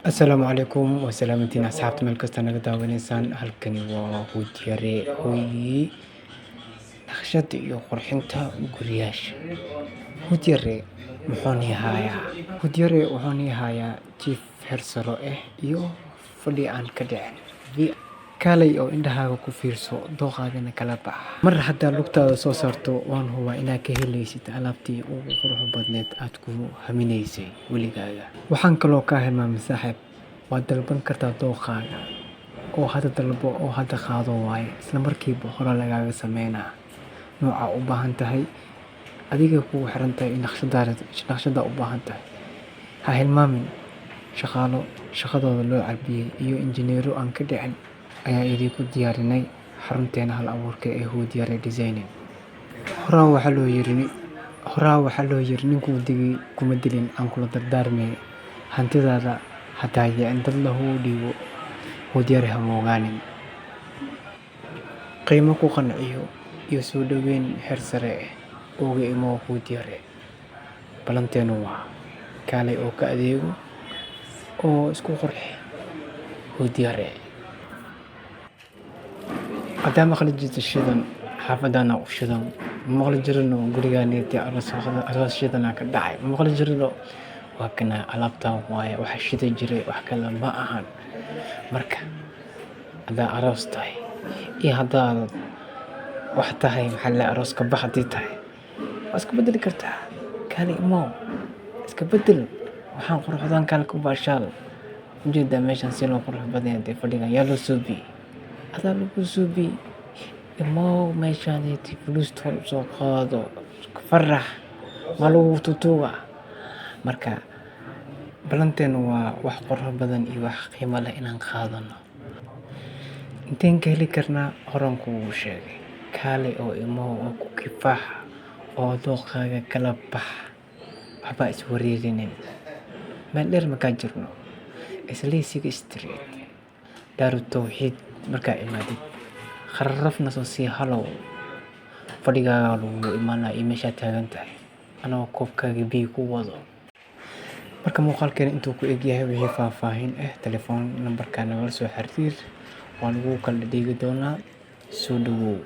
Asalaamu calaykum waa salaamantiin asxaabta meel kasta naga daawanaysaan. Halkani waa Huudyare, hooygii naqshada iyo qurxinta guryaasha. Huudyare muxuu nii hayaa? Huudyare wuxuu nii hayaa jiif heer sare ah iyo fadhi aan ka dhicin. Kaalay oo indhahaaga ku fiirso, dooqaagana kala bax. Mar haddaa lugtaada soo saarto, waan hubaa inaad ka helaysid alaabtii ugu quruxda badneed aad ku haminaysay weligaaga. Waxaan kaloo kaa hilmaamay, saaxiib, waad dalban kartaa dooqaaga oo hadda dalbo oo hadda qaado waaye, isla markiiba hore lagaaga sameynaa nooca u baahan tahay, adiga kugu xiran tahay in naqshada u baahan tahay. Ha hilmaamin, shaqaalo shaqadooda loo carbiyey iyo injineero aan ka dhicin ayaa idinku diyaarinay xarunteena hal abuurka ee Huudyare Designing. Horaa waxaa loo yiri, ninkuu digay kuma dilin. Aan kula dardaarmay, hantidaada ha daayicin, dad lahu dhiibo. Huudyare ha moogaanin. Qiimo ku qanciyo iyo soo dhoweyn heer sare ah uga imo Huudyare. Ballanteenu waa kaalay oo ka adeego oo isku qurxi Huudyare. Haddaa maqli jirto shidan, xaafadana u shidan. Ma maqli jirino guriganeeti aroos shidanaa ka dhacay? Ma maqli jirino? Waa kana alaabtan waaye waxa shidi jiray, wax kale ma ahan. Marka haddaa aroos tahay iyo haddaad wax tahay, maxaa la, aroos ka bax haddii tahay, waa iska bedeli kartaa. Kaalay, imow, iska bedel waxaan quruxdan, kaal ku baashaal. Ujeedaa meeshan si loo qurux badan yahay. Dee fadhigan yaa loo suubiyey? Adaa lagu suubiyey. Imow meeshaneeti, fuluusta hor usoo qaado, farax ma lagu tutuuga. Marka ballanteenu waa wax qurux badan iyo wax qiimo leh inaan qaadano. Inteen ka heli karnaa? Horaan kuugu sheegay. Kaalay oo imow oo ku kifaax oo dooqaaga kala bax, waxba iswareerinin. Meel dheer makaa jirno. Islii Six Street, Daaru Tawxiid markaa imaadid, khararafna soo sii halow, fadhigaaga lagugu imaanaa iyo meeshaa taagan tahay anagoo koobkaaga biyo ku wado. Marka muuqaalkeena intuu ku egyahay, wixii faahfaahin ah telefoon nambarka nagala soo xiriir, waa lagu kala dhigi doonaa. Soo dhawow.